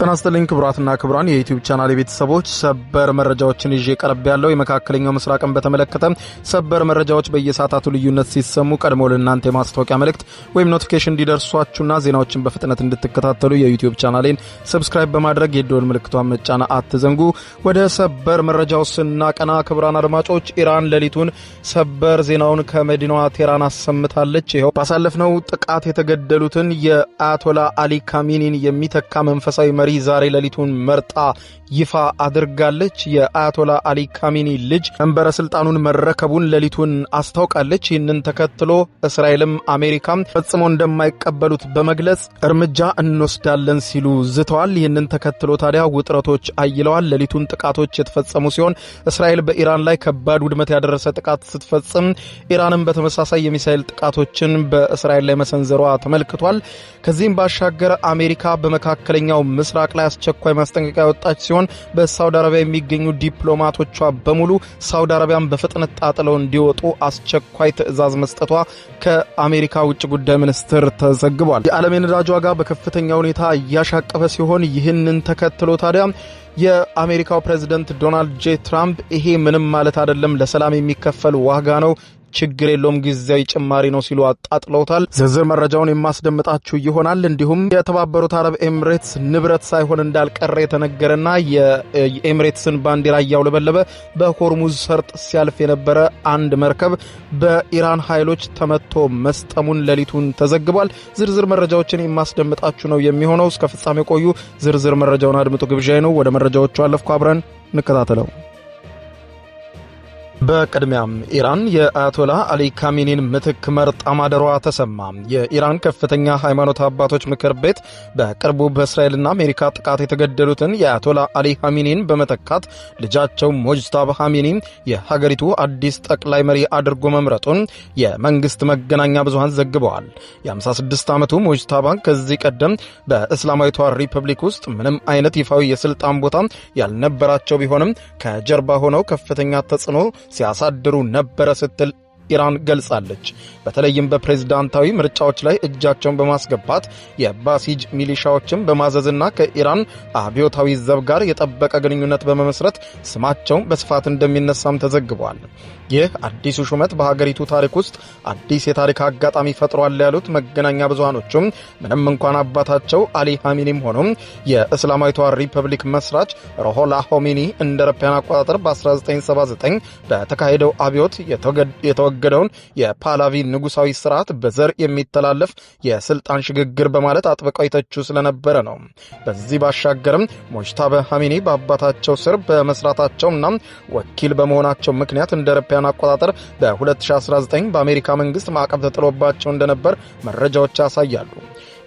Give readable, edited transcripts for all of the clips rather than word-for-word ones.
ጤና ይስጥልኝ ክቡራትና ክቡራን የዩቲዩብ ቻናል ቤተሰቦች፣ ሰበር መረጃዎችን ይዤ ቀርቤያለሁ። የመካከለኛው ምስራቅን በተመለከተ ሰበር መረጃዎች በየሰዓታቱ ልዩነት ሲሰሙ ቀድሞ ለእናንተ የማስታወቂያ መልእክት ወይም notification እንዲደርሷችሁና ዜናዎችን በፍጥነት እንድትከታተሉ የዩቲዩብ ቻናሌን subscribe በማድረግ የደወል ምልክቷን መጫን አትዘንጉ። ወደ ሰበር መረጃው ስናቀና ክቡራን አድማጮች፣ ኢራን ሌሊቱን ሰበር ዜናውን ከመዲናዋ ቴህራን አሰምታለች። ይኸው ባሳለፍነው ጥቃት የተገደሉትን የአያቶላ አሊ ካሚኒን የሚተካ መንፈሳዊ መሪ ዛሬ ሌሊቱን መርጣ ይፋ አድርጋለች። የአያቶላ አሊ ካሚኒ ልጅ መንበረ ስልጣኑን መረከቡን ሌሊቱን አስታውቃለች። ይህንን ተከትሎ እስራኤልም አሜሪካም ፈጽሞ እንደማይቀበሉት በመግለጽ እርምጃ እንወስዳለን ሲሉ ዝተዋል። ይህንን ተከትሎ ታዲያ ውጥረቶች አይለዋል። ሌሊቱን ጥቃቶች የተፈጸሙ ሲሆን እስራኤል በኢራን ላይ ከባድ ውድመት ያደረሰ ጥቃት ስትፈጽም፣ ኢራንም በተመሳሳይ የሚሳኤል ጥቃቶችን በእስራኤል ላይ መሰንዘሯ ተመልክቷል። ከዚህም ባሻገር አሜሪካ በመካከለኛው ምስራቅ ላይ አስቸኳይ ማስጠንቀቂያ ያወጣች ሲሆን በሳውዲ አረቢያ የሚገኙ ዲፕሎማቶቿ በሙሉ ሳውዲ አረቢያን በፍጥነት ጣጥለው እንዲወጡ አስቸኳይ ትዕዛዝ መስጠቷ ከአሜሪካ ውጭ ጉዳይ ሚኒስትር ተዘግቧል። የዓለም የነዳጅ ዋጋ በከፍተኛ ሁኔታ እያሻቀበ ሲሆን ይህንን ተከትሎ ታዲያ የአሜሪካው ፕሬዝደንት ዶናልድ ጄ ትራምፕ ይሄ ምንም ማለት አይደለም፣ ለሰላም የሚከፈል ዋጋ ነው፣ ችግር የለውም፣ ጊዜያዊ ጭማሪ ነው ሲሉ አጣጥለውታል። ዝርዝር መረጃውን የማስደምጣችሁ ይሆናል። እንዲሁም የተባበሩት አረብ ኤምሬትስ ንብረት ሳይሆን እንዳልቀረ የተነገረና የኤምሬትስን ባንዲራ እያውለበለበ በሆርሙዝ ሰርጥ ሲያልፍ የነበረ አንድ መርከብ በኢራን ኃይሎች ተመቶ መስጠሙን ሌሊቱን ተዘግቧል። ዝርዝር መረጃዎችን የማስደምጣችሁ ነው የሚሆነው። እስከ ፍጻሜ ቆዩ። ዝርዝር መረጃውን አድምጡ ግብዣዬ ነው። ወደ መረጃዎቹ አለፍኩ። አብረን እንከታተለው። በቅድሚያም ኢራን የአያቶላ አሊ ካሚኒን ምትክ መርጣ ማደሯ ተሰማ። የኢራን ከፍተኛ ሃይማኖት አባቶች ምክር ቤት በቅርቡ በእስራኤልና አሜሪካ ጥቃት የተገደሉትን የአያቶላ አሊ ካሚኒን በመተካት ልጃቸው ሞጅታባ ካሚኒ የሀገሪቱ አዲስ ጠቅላይ መሪ አድርጎ መምረጡን የመንግስት መገናኛ ብዙሃን ዘግበዋል። የ56 ዓመቱ ሞጅታባ ከዚህ ቀደም በእስላማዊቷ ሪፐብሊክ ውስጥ ምንም አይነት ይፋዊ የስልጣን ቦታ ያልነበራቸው ቢሆንም ከጀርባ ሆነው ከፍተኛ ተጽዕኖ ሲያሳድሩ ነበረ ስትል ኢራን ገልጻለች። በተለይም በፕሬዝዳንታዊ ምርጫዎች ላይ እጃቸውን በማስገባት፣ የባሲጅ ሚሊሻዎችን በማዘዝና ከኢራን አብዮታዊ ዘብ ጋር የጠበቀ ግንኙነት በመመስረት ስማቸው በስፋት እንደሚነሳም ተዘግቧል። ይህ አዲሱ ሹመት በሀገሪቱ ታሪክ ውስጥ አዲስ የታሪክ አጋጣሚ ፈጥሯል ያሉት መገናኛ ብዙሃኖቹም ምንም እንኳን አባታቸው አሊ ኻሚኒም ሆኖም የእስላማዊቷ ሪፐብሊክ መስራች ሩሆላ ሆሚኒ እንደ አውሮፓውያን አቆጣጠር በ1979 በተካሄደው አብዮት የተወገደውን የፓላቪ ንጉሳዊ ስርዓት በዘር የሚተላለፍ የስልጣን ሽግግር በማለት አጥብቀው ይተቹ ስለነበረ ነው። በዚህ ባሻገርም ሞጅታባ ኻሚኒ በአባታቸው ስር በመስራታቸውና ወኪል በመሆናቸው ምክንያት እንደ አውሮፓውያን አቆጣጠር በ2019 በአሜሪካ መንግስት ማዕቀብ ተጥሎባቸው እንደነበር መረጃዎች ያሳያሉ።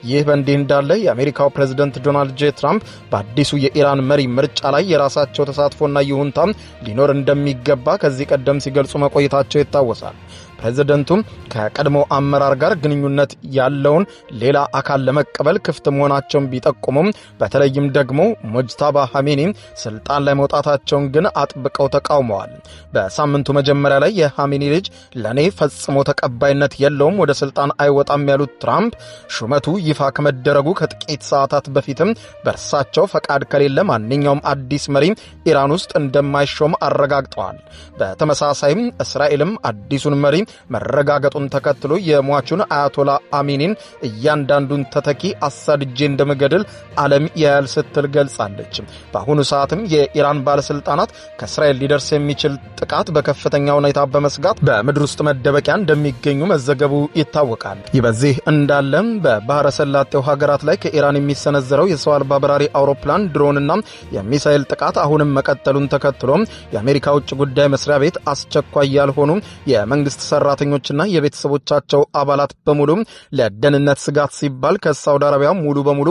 ይህ በእንዲህ እንዳለ የአሜሪካው ፕሬዝደንት ዶናልድ ጄ ትራምፕ በአዲሱ የኢራን መሪ ምርጫ ላይ የራሳቸው ተሳትፎና ይሁንታ ሊኖር እንደሚገባ ከዚህ ቀደም ሲገልጹ መቆየታቸው ይታወሳል። ፕሬዝደንቱም ከቀድሞ አመራር ጋር ግንኙነት ያለውን ሌላ አካል ለመቀበል ክፍት መሆናቸውን ቢጠቁሙም በተለይም ደግሞ ሞጅታባ ኻሜኒ ስልጣን ላይ መውጣታቸውን ግን አጥብቀው ተቃውመዋል። በሳምንቱ መጀመሪያ ላይ የኻሜኒ ልጅ ለእኔ ፈጽሞ ተቀባይነት የለውም፣ ወደ ስልጣን አይወጣም ያሉት ትራምፕ ሹመቱ ይፋ ከመደረጉ ከጥቂት ሰዓታት በፊትም በእርሳቸው ፈቃድ ከሌለ ማንኛውም አዲስ መሪ ኢራን ውስጥ እንደማይሾም አረጋግጠዋል። በተመሳሳይም እስራኤልም አዲሱን መሪ መረጋገጡን ተከትሎ የሟቹን አያቶላ አሚኒን እያንዳንዱን ተተኪ አሳድጄ እንደምገድል ዓለም ያያል ስትል ገልጻለች። በአሁኑ ሰዓትም የኢራን ባለስልጣናት ከእስራኤል ሊደርስ የሚችል ጥቃት በከፍተኛ ሁኔታ በመስጋት በምድር ውስጥ መደበቂያ እንደሚገኙ መዘገቡ ይታወቃል። ይህ በዚህ እንዳለም በባህረ ሰላጤው ሀገራት ላይ ከኢራን የሚሰነዘረው የሰው አልባ በራሪ አውሮፕላን፣ ድሮንና የሚሳኤል ጥቃት አሁንም መቀጠሉን ተከትሎ የአሜሪካ ውጭ ጉዳይ መስሪያ ቤት አስቸኳይ ያልሆኑ የመንግስት ሰራተኞችና የቤተሰቦቻቸው አባላት በሙሉ ለደህንነት ስጋት ሲባል ከሳውዲ አረቢያ ሙሉ በሙሉ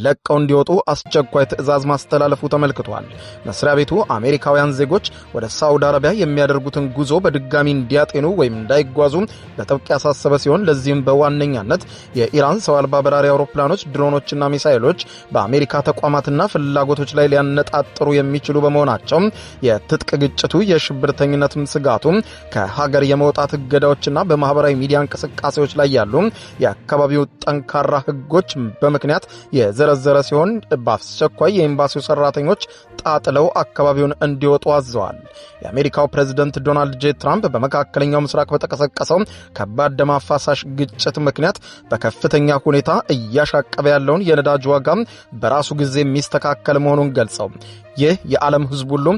ለቀው እንዲወጡ አስቸኳይ ትዕዛዝ ማስተላለፉ ተመልክቷል። መስሪያ ቤቱ አሜሪካውያን ዜጎች ወደ ሳውዲ አረቢያ የሚያደርጉትን ጉዞ በድጋሚ እንዲያጤኑ ወይም እንዳይጓዙ በጥብቅ ያሳሰበ ሲሆን ለዚህም በዋነኛነት የኢራን ሰው አልባ በራሪ አውሮፕላኖች፣ ድሮኖችና ሚሳይሎች በአሜሪካ ተቋማትና ፍላጎቶች ላይ ሊያነጣጥሩ የሚችሉ በመሆናቸው የትጥቅ ግጭቱ፣ የሽብርተኝነት ስጋቱ፣ ከሀገር የመውጣት እገዳዎችና በማህበራዊ ሚዲያ እንቅስቃሴዎች ላይ ያሉ የአካባቢው ጠንካራ ሕጎች በምክንያት የዘረዘረ ሲሆን በአስቸኳይ የኤምባሲው ሰራተኞች ጣጥለው አካባቢውን እንዲወጡ አዘዋል። የአሜሪካው ፕሬዝደንት ዶናልድ ጄ ትራምፕ በመካከለኛው ምስራቅ በተቀሰቀሰው ከባድ ደም አፋሳሽ ግጭት ምክንያት በከፍተኛ ሁኔታ እያሻቀበ ያለውን የነዳጅ ዋጋ በራሱ ጊዜ የሚስተካከል መሆኑን ገልጸው ይህ የዓለም ሕዝብ ሁሉም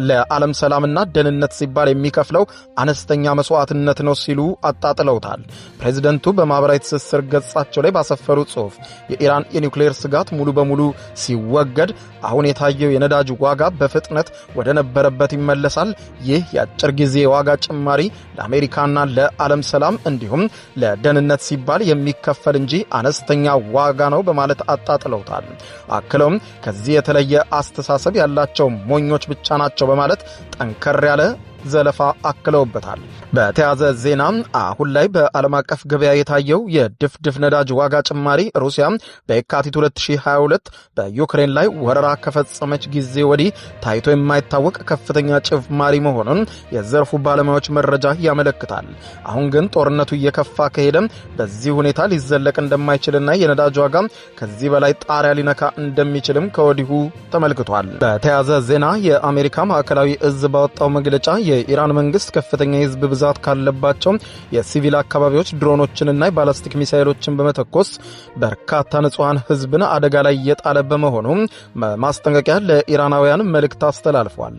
ለዓለም ሰላምና ደህንነት ሲባል የሚከፍለው አነስተኛ መስዋዕትነት ነው ሲሉ አጣጥለውታል። ፕሬዚደንቱ በማኅበራዊ ትስስር ገጻቸው ላይ ባሰፈሩ ጽሑፍ የኢራን የኒውክሌር ስጋት ሙሉ በሙሉ ሲወገድ አሁን የታየው የነዳጅ ዋጋ በፍጥነት ወደ ነበረበት ይመለሳል። ይህ የአጭር ጊዜ የዋጋ ጭማሪ ለአሜሪካና ለዓለም ሰላም እንዲሁም ለደህንነት ሲባል የሚከፈል እንጂ አነስተኛ ዋጋ ነው በማለት አጣጥለውታል። አክለውም ከዚህ የተለየ አስተሳሰብ ያላቸው ሞኞች ብቻ ናቸው በማለት ጠንከር ያለ ዘለፋ አክለውበታል። በተያዘ ዜና አሁን ላይ በዓለም አቀፍ ገበያ የታየው የድፍድፍ ነዳጅ ዋጋ ጭማሪ ሩሲያ በየካቲት 2022 በዩክሬን ላይ ወረራ ከፈጸመች ጊዜ ወዲህ ታይቶ የማይታወቅ ከፍተኛ ጭማሪ መሆኑን የዘርፉ ባለሙያዎች መረጃ ያመለክታል። አሁን ግን ጦርነቱ እየከፋ ከሄደ በዚህ ሁኔታ ሊዘለቅ እንደማይችልና የነዳጅ ዋጋ ከዚህ በላይ ጣሪያ ሊነካ እንደሚችልም ከወዲሁ ተመልክቷል። በተያዘ ዜና የአሜሪካ ማዕከላዊ እዝ ባወጣው መግለጫ የኢራን መንግስት ከፍተኛ የህዝብ ብዛት ካለባቸው የሲቪል አካባቢዎች ድሮኖችንና የባላስቲክ ሚሳይሎችን በመተኮስ በርካታ ንጹሐን ህዝብን አደጋ ላይ እየጣለ በመሆኑ ማስጠንቀቂያ ለኢራናውያን መልእክት አስተላልፏል።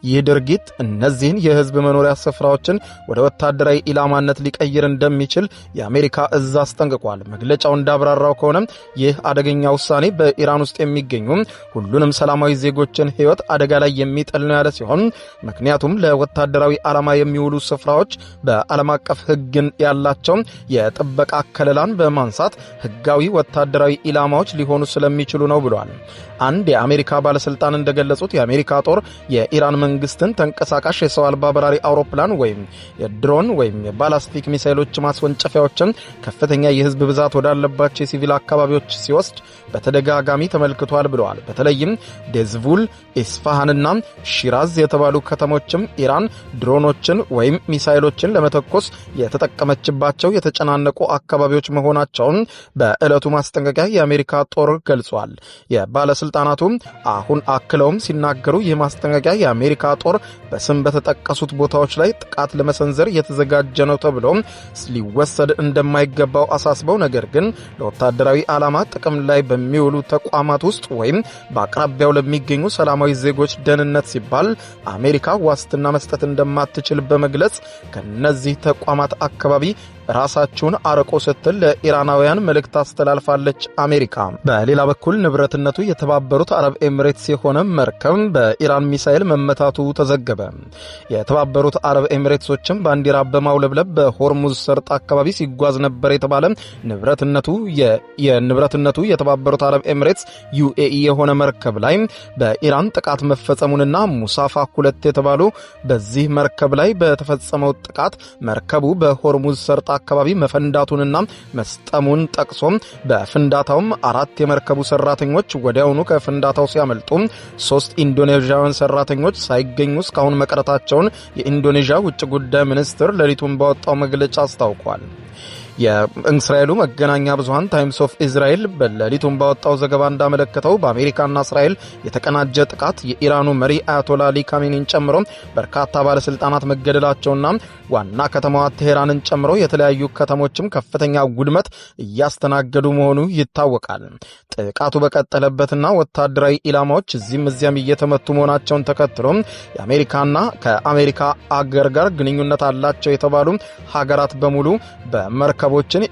ይህ ድርጊት እነዚህን የህዝብ መኖሪያ ስፍራዎችን ወደ ወታደራዊ ኢላማነት ሊቀይር እንደሚችል የአሜሪካ እዝ አስጠንቅቋል። መግለጫው እንዳብራራው ከሆነ ይህ አደገኛ ውሳኔ በኢራን ውስጥ የሚገኙ ሁሉንም ሰላማዊ ዜጎችን ህይወት አደጋ ላይ የሚጥል ነው ያለ ሲሆን ምክንያቱም ለወታደራዊ ዓላማ የሚውሉ ስፍራዎች በዓለም አቀፍ ህግን ያላቸው የጥበቃ ከለላን በማንሳት ህጋዊ ወታደራዊ ኢላማዎች ሊሆኑ ስለሚችሉ ነው ብሏል። አንድ የአሜሪካ ባለስልጣን እንደገለጹት የአሜሪካ ጦር የኢራን መንግስትን ተንቀሳቃሽ የሰው አልባ በራሪ አውሮፕላን ወይም የድሮን ወይም የባላስቲክ ሚሳይሎች ማስወንጨፊያዎችን ከፍተኛ የህዝብ ብዛት ወዳለባቸው የሲቪል አካባቢዎች ሲወስድ በተደጋጋሚ ተመልክቷል ብለዋል። በተለይም ዴዝቡል፣ ኢስፋሃንና ሺራዝ የተባሉ ከተሞችም ኢራን ድሮኖችን ወይም ሚሳይሎችን ለመተኮስ የተጠቀመችባቸው የተጨናነቁ አካባቢዎች መሆናቸውን በዕለቱ ማስጠንቀቂያ የአሜሪካ ጦር ገልጿል። የባለስልጣናቱ አሁን አክለውም ሲናገሩ ይህ ማስጠንቀቂያ የአሜሪካ ጦር በስም በተጠቀሱት ቦታዎች ላይ ጥቃት ለመሰንዘር የተዘጋጀ ነው ተብሎ ሊወሰድ እንደማይገባው አሳስበው ነገር ግን ለወታደራዊ ዓላማ ጥቅም ላይ በሚውሉ ተቋማት ውስጥ ወይም በአቅራቢያው ለሚገኙ ሰላማዊ ዜጎች ደህንነት ሲባል አሜሪካ ዋስትና መስጠት እንደማትችል በመግለጽ ከነዚህ ተቋማት አካባቢ ራሳችሁን አርቆ ስትል ለኢራናውያን መልእክት አስተላልፋለች አሜሪካ። በሌላ በኩል ንብረትነቱ የተባበሩት አረብ ኤሚሬትስ የሆነ መርከብ በኢራን ሚሳኤል መመታቱ ተዘገበ። የተባበሩት አረብ ኤሚሬትሶችን ባንዲራ በማውለብለብ በሆርሙዝ ሰርጥ አካባቢ ሲጓዝ ነበር የተባለ የንብረትነቱ የተባበሩት አረብ ኤሚሬትስ ዩኤኢ የሆነ መርከብ ላይ በኢራን ጥቃት መፈጸሙንና ሙሳፋ 2 የተባሉ በዚህ መርከብ ላይ በተፈጸመው ጥቃት መርከቡ በሆርሙዝ ሰርጥ አካባቢ መፈንዳቱንና መስጠሙን ጠቅሶ በፍንዳታውም 4 የመርከቡ ሰራተኞች ወዲያውኑ ከፍንዳታው ሲያመልጡ 3 ኢንዶኔዥያውያን ሰራተኞች ሳይገኙ እስካሁን መቅረታቸውን የኢንዶኔዥያ ውጭ ጉዳይ ሚኒስትር ሌሊቱን ባወጣው መግለጫ አስታውቋል። የእስራኤሉ መገናኛ ብዙሃን ታይምስ ኦፍ እስራኤል በሌሊቱን ባወጣው ዘገባ እንዳመለከተው በአሜሪካና እስራኤል የተቀናጀ ጥቃት የኢራኑ መሪ አያቶላ አሊ ካሜኒን ጨምሮ በርካታ ባለስልጣናት መገደላቸውና ዋና ከተማዋ ቴሄራንን ጨምሮ የተለያዩ ከተሞችም ከፍተኛ ውድመት እያስተናገዱ መሆኑ ይታወቃል። ጥቃቱ በቀጠለበትና ወታደራዊ ኢላማዎች እዚህም እዚያም እየተመቱ መሆናቸውን ተከትሎ የአሜሪካና ከአሜሪካ አገር ጋር ግንኙነት አላቸው የተባሉ ሀገራት በሙሉ በመርከቦችን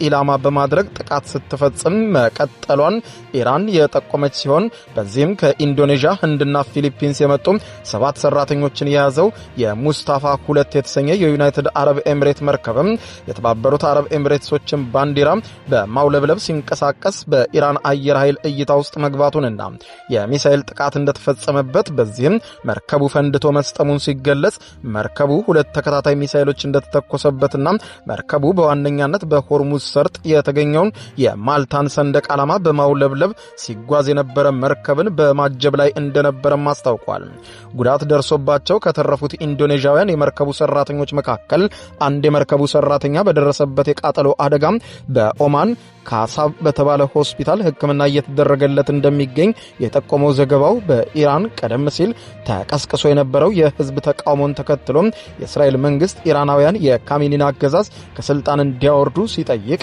ኢላማ በማድረግ ጥቃት ስትፈጽም መቀጠሏን ኢራን የጠቆመች ሲሆን በዚህም ከኢንዶኔዥያ፣ ህንድና ፊሊፒንስ የመጡ 7 ሰራተኞችን የያዘው የሙስታፋ 2 የተሰኘ የዩናይትድ አረብ ኤሚሬት መርከብም የተባበሩት አረብ ኤሚሬትሶችን ባንዲራ በማውለብለብ ሲንቀሳቀስ በኢራን አየር ኃይል እይታ ውስጥ መግባቱንና የሚሳኤል ጥቃት እንደተፈጸመበት በዚህም መርከቡ ፈንድቶ መስጠሙን ሲገለጽ መርከቡ 2 ተከታታይ ሚሳኤሎች እንደተተኮሰበትና መርከቡ በዋነኛነት በሆርሙዝ ሰርጥ የተገኘውን የማልታን ሰንደቅ ዓላማ በማውለብለብ ሲጓዝ የነበረ መርከብን በማጀብ ላይ እንደነበረም አስታውቋል። ጉዳት ደርሶባቸው ከተረፉት ኢንዶኔዥያውያን የመርከቡ ሰራተኞች መካከል አንድ የመርከቡ ሰራተኛ በደረሰበት የቃጠሎ አደጋ በኦማን ካሳብ በተባለ ሆስፒታል ሕክምና እየተደረገለት እንደሚገኝ የጠቆመው ዘገባው በኢራን ቀደም ሲል ተቀስቅሶ የነበረው የህዝብ ተቃውሞን ተከትሎ የእስራኤል መንግስት ኢራናውያን የካሚኒን አገዛዝ ከስልጣን እንዲያወርዱ ሲጠይቅ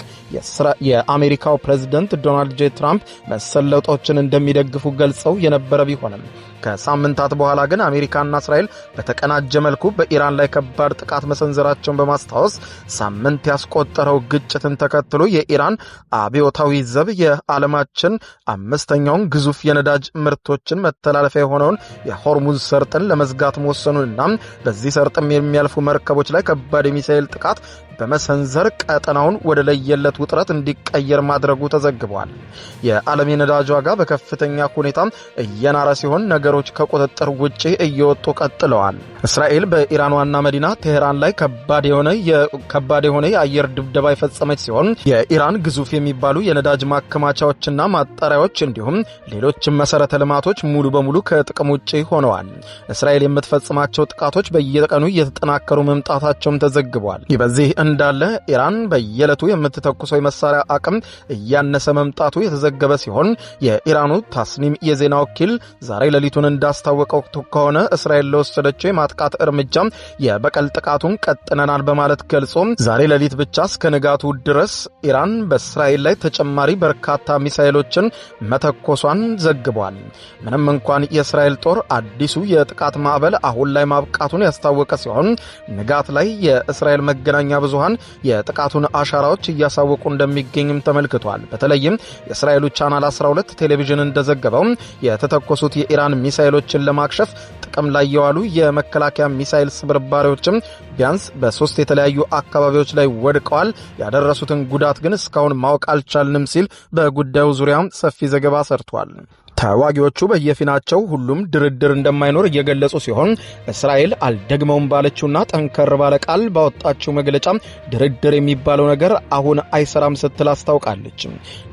የአሜሪካው ፕሬዝደንት ዶናልድ ጄ ትራምፕ መሰል ለውጦችን እንደሚደግፉ ገልጸው የነበረ ቢሆንም ከሳምንታት በኋላ ግን አሜሪካና እስራኤል በተቀናጀ መልኩ በኢራን ላይ ከባድ ጥቃት መሰንዘራቸውን በማስታወስ ሳምንት ያስቆጠረው ግጭትን ተከትሎ የኢራን አብዮታዊ ዘብ የዓለማችን አምስተኛውን ግዙፍ የነዳጅ ምርቶችን መተላለፊያ የሆነውን የሆርሙዝ ሰርጥን ለመዝጋት መወሰኑንና በዚህ ሰርጥም የሚያልፉ መርከቦች ላይ ከባድ የሚሳኤል ጥቃት በመሰንዘር ቀጠናውን ወደ ለየለት ውጥረት እንዲቀየር ማድረጉ ተዘግቧል። የዓለም የነዳጅ ዋጋ በከፍተኛ ሁኔታ እየናረ ሲሆን ነገሮች ከቁጥጥር ውጪ እየወጡ ቀጥለዋል። እስራኤል በኢራን ዋና መዲና ቴሄራን ላይ ከባድ የሆነ የአየር ድብደባ የፈጸመች ሲሆን የኢራን ግዙፍ የሚባሉ የነዳጅ ማከማቻዎችና ማጣሪያዎች እንዲሁም ሌሎችም መሰረተ ልማቶች ሙሉ በሙሉ ከጥቅም ውጪ ሆነዋል። እስራኤል የምትፈጽማቸው ጥቃቶች በየቀኑ እየተጠናከሩ መምጣታቸውም ተዘግቧል። ይህ በዚህ እንዳለ ኢራን በየዕለቱ የምትተኩሰው የመሳሪያ አቅም እያነሰ መምጣቱ የተዘገበ ሲሆን የኢራኑ ታስኒም የዜና ወኪል ዛሬ ሌሊቱን እንዳስታወቀው ከሆነ እስራኤል ለወሰደችው የማጥቃት እርምጃ የበቀል ጥቃቱን ቀጥነናል በማለት ገልጾ ዛሬ ሌሊት ብቻ እስከ ንጋቱ ድረስ ኢራን በእስራኤል ላይ ተጨማሪ በርካታ ሚሳኤሎችን መተኮሷን ዘግቧል። ምንም እንኳን የእስራኤል ጦር አዲሱ የጥቃት ማዕበል አሁን ላይ ማብቃቱን ያስታወቀ ሲሆን ንጋት ላይ የእስራኤል መገናኛ ብዙሃን የጥቃቱን አሻራዎች እያሳወቁ እንደሚገኝም ተመልክቷል። በተለይም የእስራኤሉ ቻናል 12 ቴሌቪዥን እንደዘገበው የተተኮሱት የኢራን ሚሳኤሎችን ለማክሸፍ ጥቅም ላይ የዋሉ የመከላከያ ሚሳኤል ስብርባሪዎችም ቢያንስ በ3 የተለያዩ አካባቢዎች ላይ ወድቀዋል። ያደረሱትን ጉዳት ግን እስካሁን ማወቅ አልቻልንም ሲል በጉዳዩ ዙሪያ ሰፊ ዘገባ ሰርቷል። ተዋጊዎቹ በየፊናቸው ሁሉም ድርድር እንደማይኖር እየገለጹ ሲሆን እስራኤል አልደግመውም ባለችውና ጠንከር ባለ ቃል ባወጣችው መግለጫ ድርድር የሚባለው ነገር አሁን አይሰራም ስትል አስታውቃለች።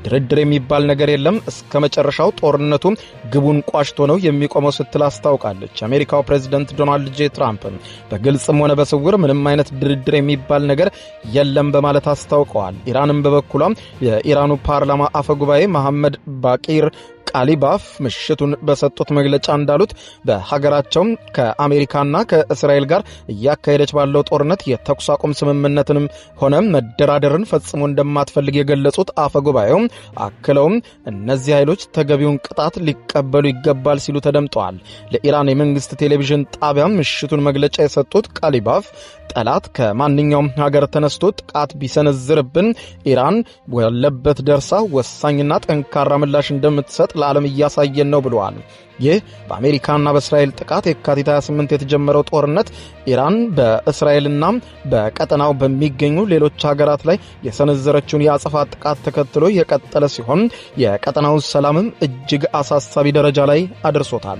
ድርድር የሚባል ነገር የለም፣ እስከ መጨረሻው ጦርነቱ ግቡን ቋጭቶ ነው የሚቆመው ስትል አስታውቃለች። የአሜሪካው ፕሬዝደንት ዶናልድ ጄ ትራምፕ በግልጽም ሆነ በስውር ምንም አይነት ድርድር የሚባል ነገር የለም በማለት አስታውቀዋል። ኢራንም በበኩሏ የኢራኑ ፓርላማ አፈ ጉባኤ መሐመድ ባቂር ቃሊባፍ ምሽቱን በሰጡት መግለጫ እንዳሉት በሀገራቸው ከአሜሪካና ከእስራኤል ጋር እያካሄደች ባለው ጦርነት የተኩስ አቁም ስምምነትንም ሆነ መደራደርን ፈጽሞ እንደማትፈልግ የገለጹት አፈ ጉባኤው አክለውም እነዚህ ኃይሎች ተገቢውን ቅጣት ሊቀበሉ ይገባል ሲሉ ተደምጠዋል። ለኢራን የመንግስት ቴሌቪዥን ጣቢያ ምሽቱን መግለጫ የሰጡት ቃሊባፍ ጠላት ከማንኛውም ሀገር ተነስቶ ጥቃት ቢሰነዝርብን ኢራን ያለበት ደርሳ ወሳኝና ጠንካራ ምላሽ እንደምትሰጥ ለዓለም እያሳየን ነው ብለዋል። ይህ በአሜሪካና በእስራኤል ጥቃት የካቲት 28 የተጀመረው ጦርነት ኢራን በእስራኤልና በቀጠናው በሚገኙ ሌሎች ሀገራት ላይ የሰነዘረችውን የአጸፋ ጥቃት ተከትሎ የቀጠለ ሲሆን የቀጠናውን ሰላምም እጅግ አሳሳቢ ደረጃ ላይ አድርሶታል።